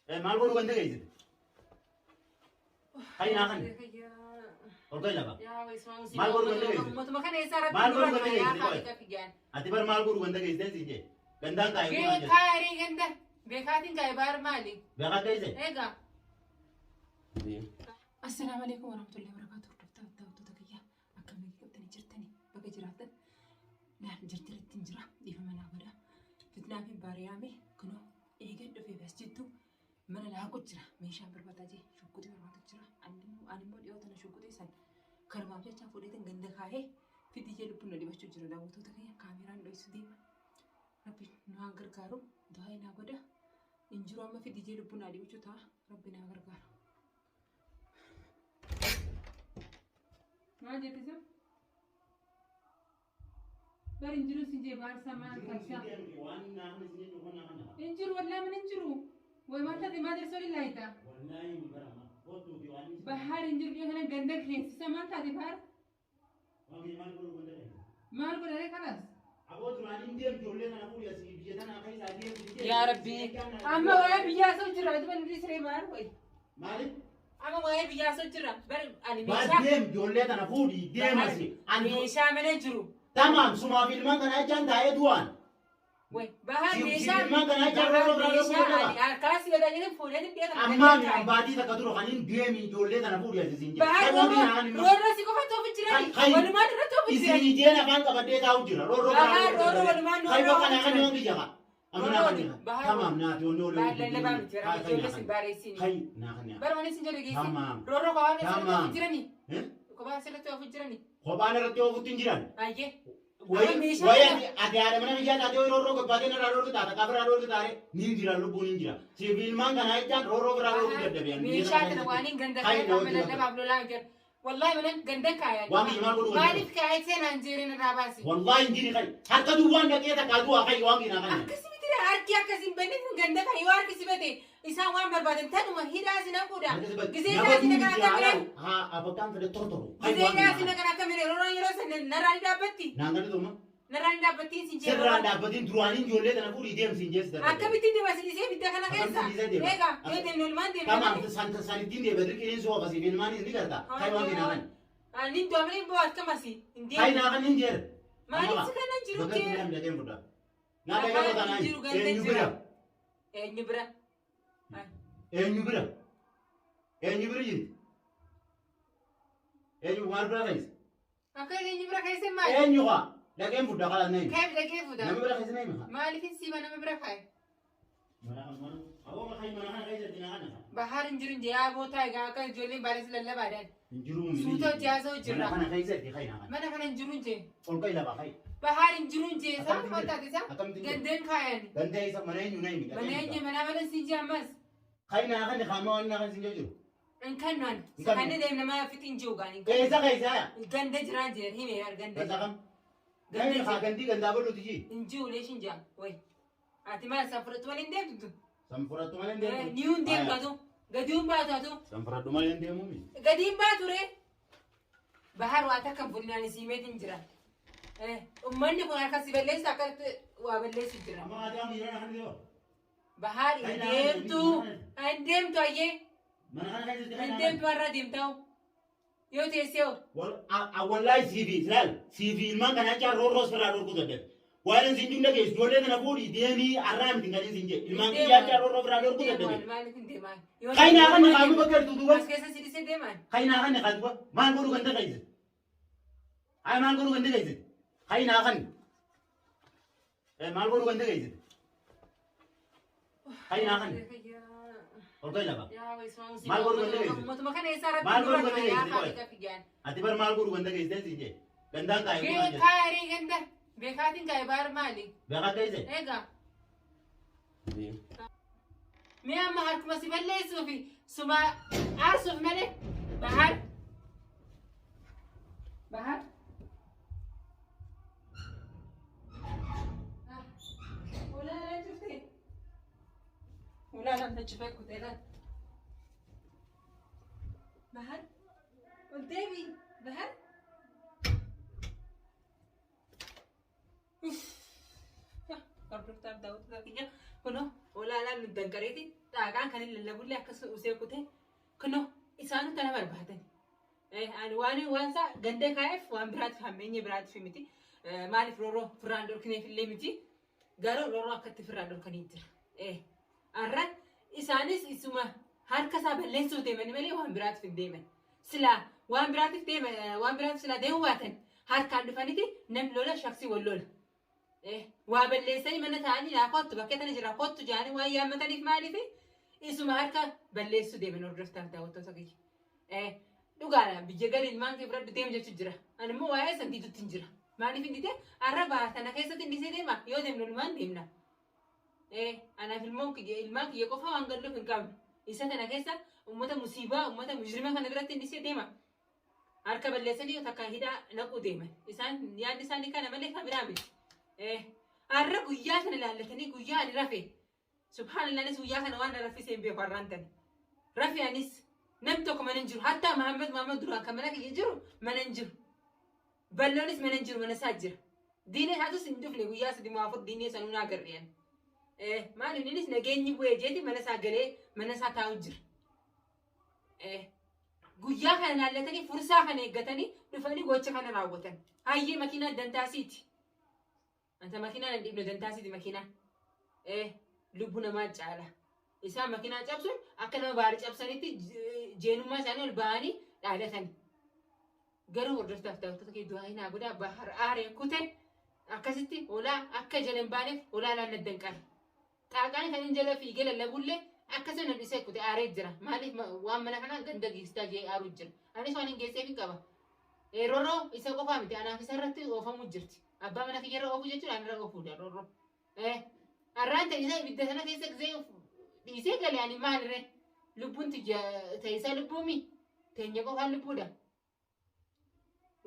Maal godhuu ganda geessite? Hayi naa kan. Ol ka'i lafa. Maal godhuu ganda geessite? Uummatuma kana eessaa rabbi Maal dura godhuu ganda jira yaa geessite? haadha fiyyaan. Ati bar maal godhuu ganda geessite siin jee? Gandaan kaa'e kun maal jedhe? Beekaa yarii ganda. Beekaatiin kaa'e baar maali? Beekaa geesse? Egaa. Assalaamu alaikum warahmatullahi wabarakatuh. Hordoftoota daawwattoota kiyyaa akkam nagee qabdanii jirtanii bakka jiraattan naan jirtiratti hin jira dhiifama naa godha. Fitnaa fi baariyaame kunoo eegan dhufee as jettu mana laaqu jira meeshaan barbaadaa jee shukkutii barbaadu jira. Ani immoo dhiyoo tana shukkutii san kanumaaf jecha fuudheetan ganda kaa'ee fidii jee lubbuun na dhibachuu jira daawwattoota kiyya kaameraan dho'isu deema. Rabbi nu haa gargaaru du'aa naa godha. Injiru amma fidii jee lubbuun na dhibachuu ta'a rabbi naa gargaaru. Maal jette isa? Bar hin jiru si jee baarsa maal kalsa. Hin jiru wallaahi mana hin jiru. Way maal taate maal jedhe soli laayita. Bahaar hin jiru dhiyoo kana ganda keensisa maal taate bahaar? Maal godhare kanas? Yaa Rabbi. Amma waa'ee biyyaa soo jira. Aduma nuti siree bahaar wayi. Maaliif? Amma waa'ee biyyaa soo jira. Bar ani meeshaa. Deem ijoollee tana fuudhii deemasi. Meeshaa mana jiru. Tamaam sumaaf ilmaan kana jechaan taa'ee du'aan. Way bahaar Si- meeshaa. si ilmaan kanaa jara Bahaar roorroo biraa meeshaa dhaquu ani harkaa si gadaa jedhan fuudhee dhiyee kana Ammaa ganda kaa'e. abbaatii takka dura kan hin deemi ijoollee tana fuudhii as isin jedhe. Bahaar Kan roorroo naan immoo- roorroo si qofa toofu jirani. Kan- Walumaan irra toofu jirani. Isin ijeen afaan qabadhee taa'u jira. Roorroo biraa Bahaar dhaquu roorroo dadhabe. walumaan Kan roorroo bakka naa kan jiran. yoon biyya kaa. Amma naa kan Roorroo bahaar Tamaam naa fi onnee olii. Bahaar lallabaa miti jara ijoollee sin baareessini. Kai naa kan yaa. Bara wani sin jedhe geessi. Tamaam. Roorroo kophaa keessatti Tamaam. toofu jirani. Eh? Kophaa asirratti toofu jirani. Kophaan irratti oofutti hin jiran. Ayyee. Wayi Amma meeshaa wayi kana- ati ati haadha mana biyyaa taatee roorroo gabbaatee narraa roorri taata qabiraa roorri taate ni jira lubbuun hin jira. Siif ilmaan kanaa jechaan roorroo biraa roorri dadhabe. Meeshaa kana waan hin ganda Kai kaayee na amma hojii lallabaaf lolaa hin jedhu. Wallaahi mana ganda kaayan. Waan biyya maal godhuu Maaliif kaayee seenaan jeereen irraa baasi? Wallahi hin jiri kai. Harka duwwaan dhaqee takkaa du'aa kai waan kinaa kana. Akkasi miti harki akkasi hin banne ganda kan yoo harki si bate isaan waan barbaadan tanuma hidhaa si naquudha. Gisee hidhaa si naqan akka miree. Haa abakkaan fedhe tortoru. Gisee hidhaa si naqan akka miree rooroo yeroo sana narraa ni dhaabbatti. Naan gadi tuma. Narraa ni dhaabbatti sin jee. Sirraan dhaabbatiin duraaniin ijoollee tana fuudhii deemsi hin jeessi dadhabe. Akkamitti deema si dhiisee bidda kana keessa? Akkamitti dhiisee deema? Egaa yoo deemne olmaan deemne. Tamaam san ittiin deema dirqiin soo akkasii fi ilmaanis ni garta. Kai waan kinaa kan. Ani doomni bu'aa akkamasi hin Kai deemu. naa kan hin jeer. Maaliif si kana jiru Bakka kee? itti dhaqeen fudhaa. Naa dhaqee Afaan fudhaa jiru ganda eenyu jira. bira? Eenyu bira? Eenyu bira? Eenyu bira jirti? Eenyu maal bira keessa? Akka eenyu bira keessa maali? Eenyu haa? Dhaqeen fudhaa kalaan na himi. Keef dhaqee fuudha. Nama bira keessa na himi haa? Maaliif hin siiba nama bira kaaye? Mana mana aboo mana mana kana keessatti na kana. Bahaar hin jiru jee bootaa egaa akka ijoolleen baalee lallabaadhaan. Hin jiru. Suuta hojii haasa'u jirra. Mana kana keessatti kai na kana. Mana kana hin jiru jee. Ol kai lafa kai. Bahaar hin jiru jee isaa Akkamitti maal taate isaa? Akkamitti jira? Gandeen kaayan. Gandee isa mana eenyu na himi. Mana eenyu mana mana siin jee ammas. Kai na kana kaama waan na kana siin jiru. Hin kennu ani. Hin kennu. Kan deemna mana fixin jiru gaani. Keessa keessa yaa. Ganda jiraan jee hime yaar ganda. Ganda kam? Ganda Gandi haa jira. gandii gandaa baluuti jii. Hin jiru leeshin jaa. Wayi. Ati maal san fudhattu malee hin deemtu? San fudhattu malee hin deemu. Ni hin deemtu atu. Gadi hin baatu atu. San fudhattu malee hin deemu mi? Gadi hin baatu ree. Bahar waa takka funyaan isiimeetiin jira. Uummanni kun harka si balleessu akkatti waa balleessu jira. Amma ati amma yeroo kana deema. Bahar hin deemtu. Hin deemtu ayyee. Mana kana keessatti Hin deemtu har'a deemtaa. Yoo teessee hoo. Wallahi siifi ilaal siifi ilmaan kana jechaan roorroos irraa dhorkuu dadhabe. Waan isin jumla keessa ijoollee tana fuudhii deemii har'aa miti kan isin jedhe. Ilmaan kiyyaa jechaan roorroo irraa dhorkuu dadhabe. Maaliif hin deemaan? Yoo Kan naa kan qaama bakka jirtu duuba. As keessa si dhiisee deemaan? Kan naa kan qaama maal godhuu ganda keessa? Ay maal godhuu ganda keessa? Kan naa kan maal godhuu ganda keessa? Kan naa kan ol kai lafa. Maal godhuu ganda keessa? Uummatuma kana eessaa rabbi Maal dura godhuu ganda jira yaa keessa? haadha fiyyaan. Ati bar maal godhuu ganda keessa siin jedhe. Gandaan kaa'e kun maal jedhe? Beekaa yarii ganda. Beekaatiin kaa'e baar maali? Beekaa keessa? Egaa. Mee amma harkuma si balleessuu fi suma aarsuuf malee bahar. Bahar. Ulaalaan cuftee. Ulaalaan na cufee kutee laal. Bahar. Ol deebii. Bahar. Hordoftaaf daawwattoota kiyya kunoo ulaalaan nu danqareeti. Xaaqaan kan hin lallabullee akkas usee kute kunoo isaanu tana barbaadan. Ani waan waan isaa ganda kaa'eef waan biraatiif hammeenya biraatiif miti. Maaliif roorroo firraan dhorkineef illee miti. Garuu roorroo akkatti firraan dhorkanii jira. Har'a isaanis isuma harka isaa balleessuuf deemanii malee waan biraatiif hin deeman. Silaa waan biraatiif deeman waan biraatiif silaa deemuu baatan harkaan dhufaniti namni lola shaksii wal lola. Waa balleessanii mana taa'anii naa kottu bakkee tana jira kottu jaanii waan yaammataniif maaliif isuma harka balleessuu deeman hordoftaaf daawwattoota kiyya. Dhugaadha biyya gadi ilmaan kee fudhadhu deemu jechuun jira. Ani immoo waa'ee san diidutti hin jira. Maaliif hin dide har'a baatana keessatti hin dhisee deema yoo deemnu ilmaan deemna. Anaaf ilmoon kiyya ilmaan kiyya qofa waan galluuf hin qabnu. Isa kana keessa uummata musiibaa uummata mujrima kana biratti hin dhisee deema. Harka balleessanii takka hidhaa naquu deeman. Isaan yaadni isaanii kana malee kan biraa miti. Har'a guyyaa sana ilaallatanii guyyaa ani rafe. Subhaanallah anis guyyaa kana waan na raffisee hin beeku har'aan tana. Rafe anis nam tokko mana hin jiru. Hattaa Mahammad Mahammad duraan kan mana kiyya jiru mana hin jiru. Balloonis mana hin jiru mana isaa jira. Diinee isaatus hin dhufne guyyaa sadi moo afur diinee sanuu naa garri'an. Maali innis nageenyi bu'ee jeeti mana isaa galee mana isaa taa'u jira. Guyyaa kana laallatanii fursaa kana eeggatanii dhufanii gocha kana raawwatan. Hayyee makiinaan dantaasiiti. Anta makiinaan hin dhiibne dantaasiiti makiinaan. Lubbu namaa caala. Isaan makiinaa cabsuun akka nama baarii cabsanitti jeenummaa isaanii ol ba'anii dhaadatan. Garuu hordoftaaf daawwattoota kee du'aa hin godhaa bahar aaree kute akkasitti hoolaa akka jala hin baaneef hoolaa laan danqara. Xaaqaan kan hin jala fiigee lallabullee akkasuma namni isa kute aaree jira. Maaliif waan mana kanaa ganda geessitaa jee aaruu jira. Anis waan hin geesseef hin qaba. Roorroo isa qofaa miti anaaf isa irratti oofamuu jirti. Abbaa mana kiyyarra oofuu jechuun anirra oofuudha roorroo. Har'aan ta'e isa ibidda sana keessa gisee dhiisee gale ani maalirree lubbuun tiyya ta'e isaa lubbuumi teenya qofaan lubbuudha.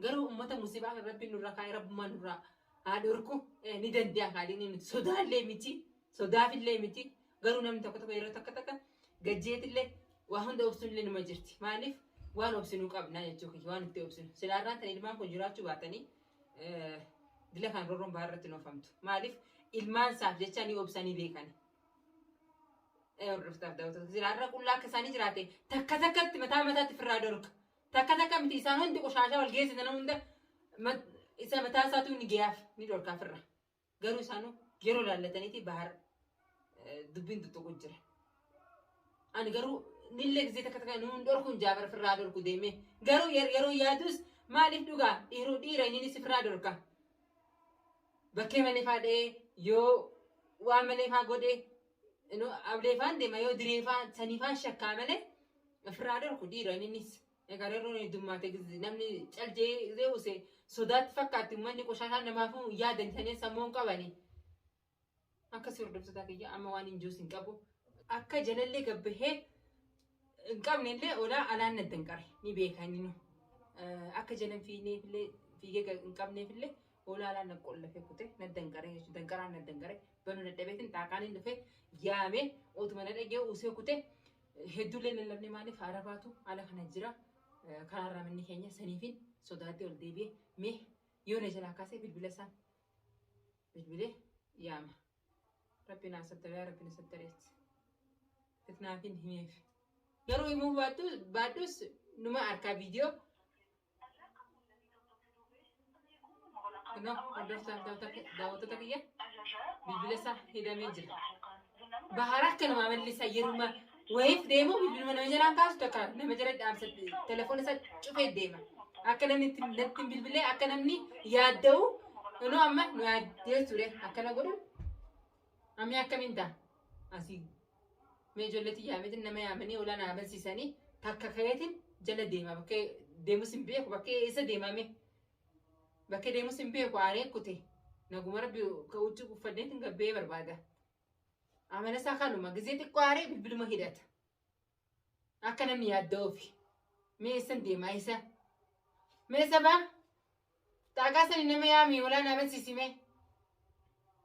Garuu uummata musibaa kan rabbiin nurraa kaa'ee rabbummaa nurraa haa dhorku ni danda'a kaadhiin nuti sodaallee miti sodaafillee miti garuu namni tokko tokko yeroo takka takka gajjeetillee waa hunda obsuunillee numa jirti maaliif waan obsinuu qabna jechuu kiyya waan itti obsinu silaarraan tan ilmaan kun jiraachuu baatanii dila kan roorroon bahaa irratti hin oofamtu maaliif ilmaan isaaf jecha ni obsanii beekan. Hordoftaaf daawwattoota silaarra qullaa akka isaanii jiraate takka takkatti mataa mataatti firraa dhorka. Takka takka miti isaan hundi qoshaashaa wal geessisan hunda isa mataa isaatu ni geeyaaf ni dhorkaaf irra. Garuu isaanuu yeroo laallataniiti bahar dubbiin tuttuqu jira. Ani garuu nillee gisee takka takka nuun dhorkuun jaabar firraa dhorku deemee garuu yeroo yaadus maaliif dhugaa dhiiruu dhiira inni firraa dhorka. Bakkee malee faa dha'ee yoo waan malee faa godhee ablee faan deema yoo diree faa sanii faan shakkaa malee firraa dhorku dhiira innis. Egaa yeroo heddummaate namni caljee use sodaatti fakkaatti uummanni qoshaashaa namaafuu yaadan sanii sammuu hin qabani. Akkasii hordoftoota kiyya amma waan hin juus hin qabu. Akka jalallee gabbahee hin qabne illee olaa alaan na danqare ni beeka inni nu. Akka jalan fiigneef illee fiigee hin qabneef illee olaa alaan na qollafee kute na danqare jechuudha. Danqaraan na danqare banuu dadhabeetiin xaaqaan hin dhufe yaamee otuma na dhagee usee kute hedduullee lallabne maaliif haara baatu ala kana jira. Karaarraa manni keenya saniifin sodaatee ol deebi'ee mee yoo na jalaa kaasee bilbila isaan bilbilee yaama. Rabbi naa sattaree rabbi na sattareetti. Fitnaafin himeef. Garuu himuu baadhus numa harkaa viidiyoo. Kunoo hordoftoota daawwattoota kiyya bilbila isaa hidhamee jira. Bahar akkanuma amalli isaa yeruma wayiif deemu bilbiluma nama jalaan kaasu takka nama jala dhaamsa telefoona isaa cufee deema. Akka namni natti hin bilbilee akka namni yaadda'u kunoo amma nu yaaddee ture akkana godhu ammi akkamiin ta'a asii mee ijoolleetti yaameetiin nama yaamanii olaa naa bansiisanii takka ka'eetiin jala deema bakkee deemus hin beeku bakkee eessa deemame bakkee deemus hin beeku aaree kute naguma rabbi huccuu uffadheetiin gabbee barbaada. Amala isaa kanuma gizee xiqqoo aaree bilbiluma hidhata. Akka namni yaadda'uufi. Mee eessan deemaa isa? Mee sabaa? Xaaqaa sani nama yaami olaa naa bansiisime.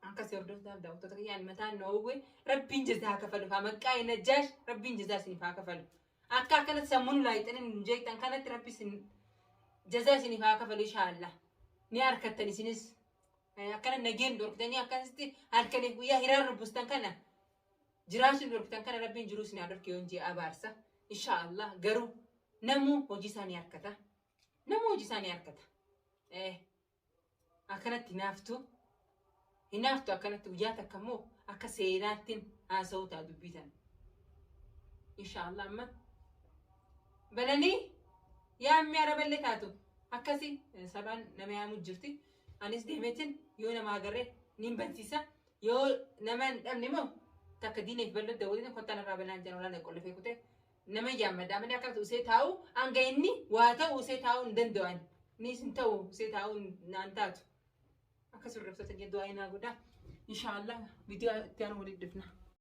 Akkasii hordoftaaf daawwattoota kiyyaan mataan na oowwe rabbiin jazaa haa kafalu. Haa maqaa najjaash rabbiin jazaa isiniif haa kafalu. Akka akkanatti sammuun laayixanii nu jeeqxan kanatti rabbi isin jazaa isiniif haa kafalu inshaallah. Ni harkattan isinis. Akkana nageen dhorktanii akkasitti halkaniif guyyaa hiraan rubbustan kana. Jiraachuu dhorkitan kana Rabbiin jiruu isin haa dhorke yoon jee abaarsa. Insha Allah garuu namuu hojii isaa ni harkata. Namuu hojii isaa ni harkata. Eh, akkanatti hinaaftu. Hinaaftu akkanatti guyyaa takka immoo akka seenaattiin haasa'uu ta'a dubbii tana. Insha Allah amma bananii yaammii araballee taatu akkasi sabaan nama yaamuu jirti. Anis deemeetiin yoo nama agarree niin bansiisa. Yoo nama hin dhabne immoo takka diineef bal'oo dawwatiin kottaa narraa banaan jedhan olaanaa qollofee kutee nama yaammadhaa malee akkamitti usee taa'u hanga inni waa ta'u usee taa'uu hin danda'an. Niis hin ta'u usee taa'uu naan taatu. Akkas hordoftoota kiyya du'aa naa godhaa. Inshaallah viidiyoo itti aanu walitti dhufna.